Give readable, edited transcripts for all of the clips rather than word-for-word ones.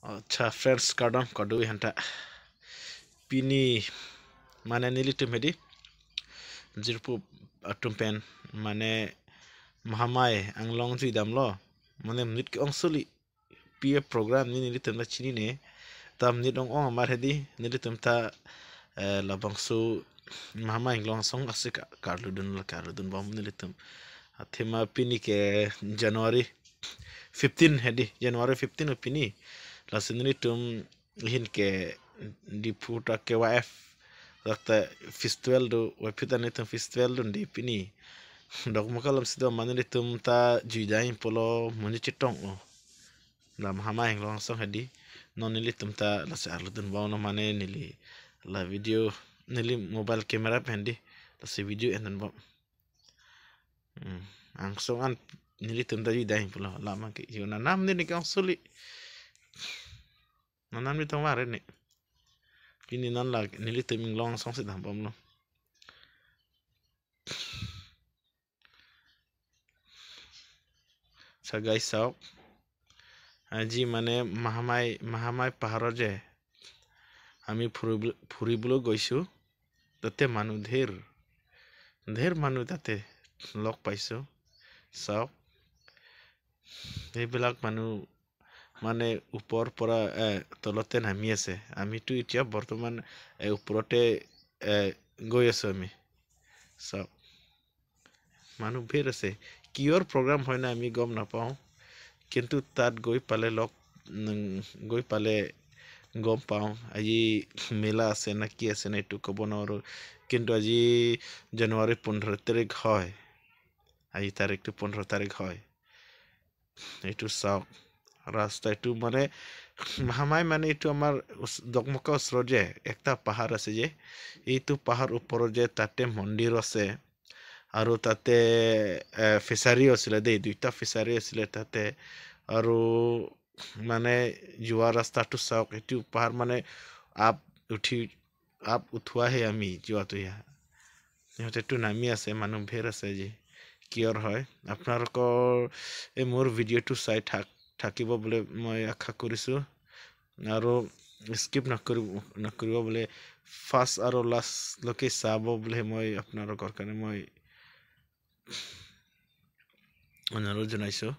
আচ্ছা friends Cardone কদু হেন্টা পিনি মানে নিলিতুম হেদি জিরপু tumpen মানে mahamai anglong ji damlo mane mnit ke ongsuli pia program ni nilitum na chini ne tam nit ong ong amar hedi nilitum ta labangsu mahamai anglong song ase karludun la karludun bom nilitum athema pini ke January 15 hedi January 15 pini la sinilitum hin ke diputa KYF dakta festival do wepita nitum festival do di pini dok makalam sido manilitum ta juidain polo muni chitong o la mahamai long song hedi non nilitum ta la sarludun bawno mane nili la video nili mobile camera pendi la se video enen bo ang song an nilitum ta juidain polo la ma ke yona nam ni kang suli non nam ni tong mare ni kini non la nilitum long song sidam bom no guys চাওক আজি মানে মহামাই পাহাৰৰ যে আমি ফুৰিবলৈ গৈছোঁ, তাতে মানুহ ধেৰ ধেৰ মানুহ তাতে লগ পাইছোঁ। চাওক সেইবিলাক মানুহ মানে ওপৰৰ পৰা তলতে নামি আছে, আমিতো এতিয়া বৰ্তমান ওপৰতে গৈ আছোঁ আমি। চাওক মানুহ ভিৰ আছে, কিহৰ প্ৰগ্ৰাম হয় না আমি গম নাপাওঁ, কিন্তু তাত গৈ পালে লগ গৈ পালে গম পাওঁ আজি মেলা আছে না কি আছে না এইটো ক'ব নোৱাৰোঁ। কিন্তু আজি জানুৱাৰী 15 তাৰিখ হয়, আজি তাৰিখটো 15 তাৰিখ হয়। এইটো চাওক ৰাস্তা এইটো মানে মহামাই মানে এইটো আমাৰ দকমকা ওচৰত যে একটা পাহাৰ আছে যে, এইটো পাহাৰ ওপৰত যে তাতে মন্দিৰ আছে আৰু তাতে ফিচাৰীও আছিলে দেই, দুইটা ফিচাৰী আছিলে তাতে। আৰু মানে যোৱা ৰাস্তাটো চাওক, এইটো পাহাৰ মানে আপ উঠি আপ উঠোৱাহে আমি যোৱাটো, সিহঁতেতো নামি আছে, মানুহ ভেৰ আছে যি কিয়ৰ হয়। আপোনালোকৰ এই মোৰ ভিডিঅ'টো চাই থাকিব বুলি মই আশা কৰিছোঁ, আৰু স্কিপ নকৰিব বোলে, ফাৰ্ষ্ট আৰু লাষ্টলৈকে চাব বুলি মই আপোনালোকৰ কাৰণে মই অনুৰোধ জনাইছোঁ।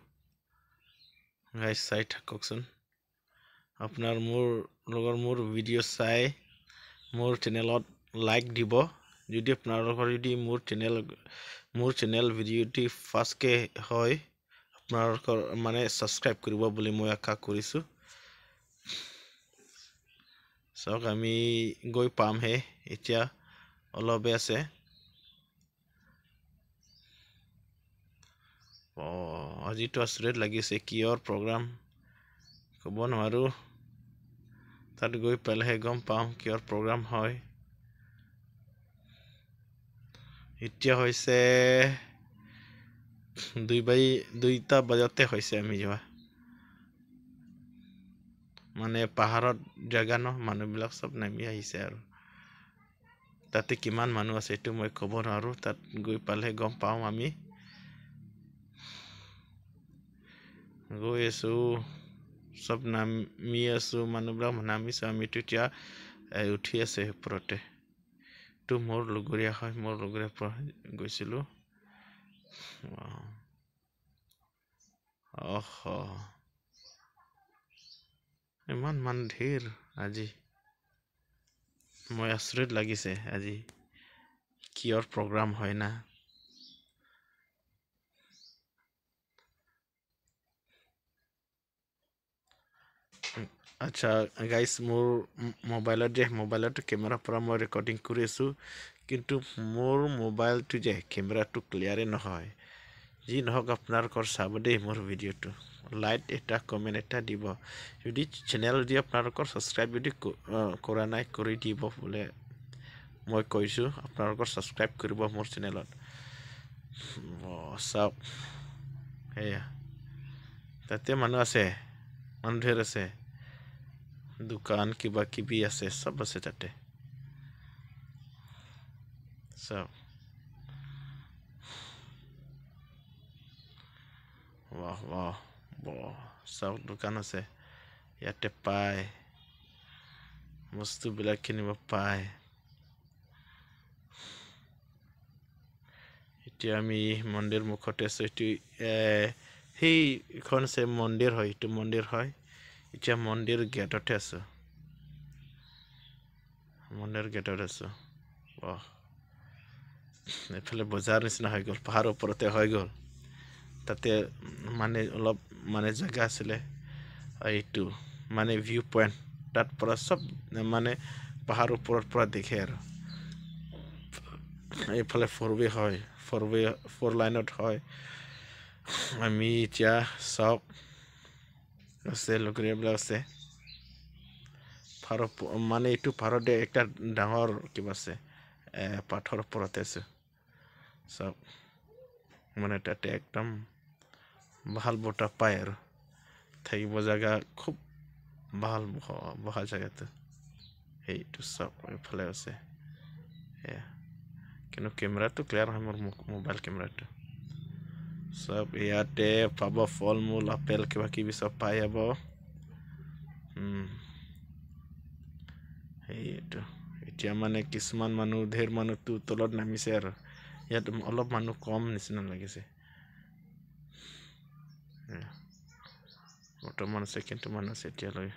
গাইজ চাই থাককচোন, আপোনাৰ মোৰ লগৰ মোৰ ভিডিঅ' চাই মোৰ চেনেলত লাইক দিব। যদি আপোনালোকৰ যদি মোৰ চেনেল ভিডিঅ'টি ফাৰ্ষ্টকৈ হয়, আপোনালোকৰ মানে ছাবস্ক্ৰাইব কৰিব বুলি মই আশা কৰিছোঁ। চাওক আমি গৈ পামহে, এতিয়া অলপে আছে। আজিতো আচৰিত লাগিছে, কিহৰ প্ৰগ্ৰাম ক'ব নোৱাৰোঁ, তাত গৈ পালেহে গম পাওঁ কিহৰ প্ৰগ্ৰাম হয়। এতিয়া হৈছে 2:02 বজাতে হৈছে আমি যোৱা, মানে পাহাৰত জেগা ন, মানুহবিলাক চব নামি আহিছে আৰু তাতে কিমান মানুহ আছে এইটো মই ক'ব নোৱাৰোঁ, তাত গৈ পালেহে গম পাওঁ। আমি গৈ আছোঁ, চব নামি আছোঁ, মানুহবিলাক নামিছোঁ, আমিতো এতিয়া উঠি আছে ওপৰতে। এইটো মোৰ লগৰীয়া হয়, মোৰ লগৰীয়াৰ পৰা গৈছিলোঁ। অহ ইমান মানুহ ধেৰ আজি, মই আচৰিত লাগিছে আজি কিহৰ প্ৰগ্ৰাম হয় না। আচ্ছা গাইজ, মোৰ মোবাইলত যে মোবাইলত কেমেৰাৰ পৰা মই ৰেকৰ্ডিং কৰি আছোঁ, কিন্তু মোৰ মোবাইলটো যে কেমেৰাটো ক্লিয়াৰে নহয়। যি নহওক আপোনালোকৰ চাব দেই মোৰ ভিডিঅ'টো, লাইক এটা কমেণ্ট এটা দিব, যদি চেনেল যদি আপোনালোকৰ ছাবস্ক্ৰাইব যদি কৰা নাই কৰি দিব বোলে মই কৈছোঁ, আপোনালোকৰ ছাবস্ক্ৰাইব কৰিব মোৰ চেনেলত। চাওক সেয়া তাতে মানুহ আছে, মানুহ ধেৰ আছে, দোকান কিবা কিবি আছে, চব আছে তাতে। চাওক বাহ বাহ বাহ, চাওক দোকান আছে, ইয়াতে পায়, বস্তুবিলাক কিনিব পায়। এতিয়া আমি মন্দিৰ মুখতে আছোঁ। এইটো সেইখন আছে মন্দিৰ হয়, এইটো মন্দিৰ হয়। এতিয়া মন্দিৰ গেটতে আছোঁ, মন্দিৰ গেটত আছোঁ। অহ, এইফালে বজাৰ নিচিনা হৈ গ'ল, পাহাৰৰ ওপৰতে হৈ গ'ল। তাতে মানে অলপ মানে জেগা আছিলে, এইটো মানে ভিউ পইণ্ট, তাত পৰা চব মানে পাহাৰৰ ওপৰৰ পৰা দেখে। আৰু এইফালে ফ'ৰ ৱে হয়, ফ'ৰ ৱে, ফ'ৰ লাইনত হয়। আমি এতিয়া চাওক, আছে লগৰীয়াবিলাক আছে। পাহাৰৰ মানে এইটো পাহাৰতে একটা ডাঙৰ কিবা আছে, পাথৰৰ ওপৰতে আছে চাওক। মানে তাতে একদম ভাল বতাহ পায় আৰু থাকিব জেগা খুব ভাল, বহা জেগাটো সেইটো। চাওক, এইফালে আছে এয়া। কিন্তু কেমেৰাটো ক্লিয়াৰ নহয়, মোৰ মোবাইল কেমেৰাটো। চব ইয়াতে পাব, ফল মূল, আপেল, কিবা কিবি চব পাই যাব। সেইটো এতিয়া মানে কিছুমান মানুহ, ধেৰ মানুহটো তলত নামিছে আৰু ইয়াত অলপ মানুহ কম নিচিনা লাগিছে বৰ্তমান আছে, কিন্তু মানুহ আছে এতিয়ালৈ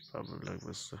পাববিলাক বস্তু।